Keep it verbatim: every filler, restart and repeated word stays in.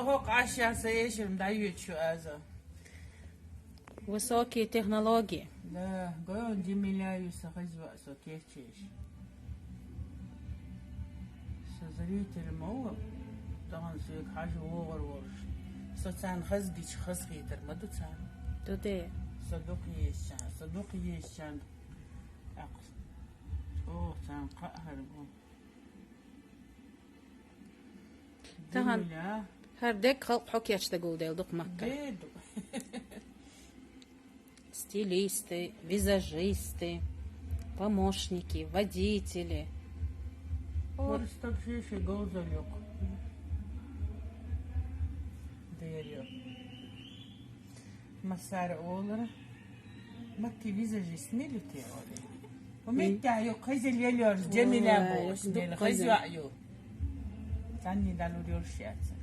Хьо къаша са эшам дӀайоьдуш ю аза. Высокие технологии. Да, гой он Джамиля ю са хазва со кечеш. Со зритель мова, таган соьг хьажа вогӀар ворш. Со царна хазгич хаз хетар ма ду царна. Ду де. Со дукха ешчан, со дукха ешчан. Акх. О, царна кхаъ хьар бу. Таган Джамиля. ХӀар дег халкъ хьо кечда гулдел дукха Макка. Де ду. Стилисты, визажисты, помощники, водители. Орстаг шиши говзал юкъ. Дер ю. Массара олара. Макки визажист милите оли. Умеття ю хазил елёр Джамиля Ой, бо осмел дуккъаза. Хазва ю. Танни далур ёрш яца.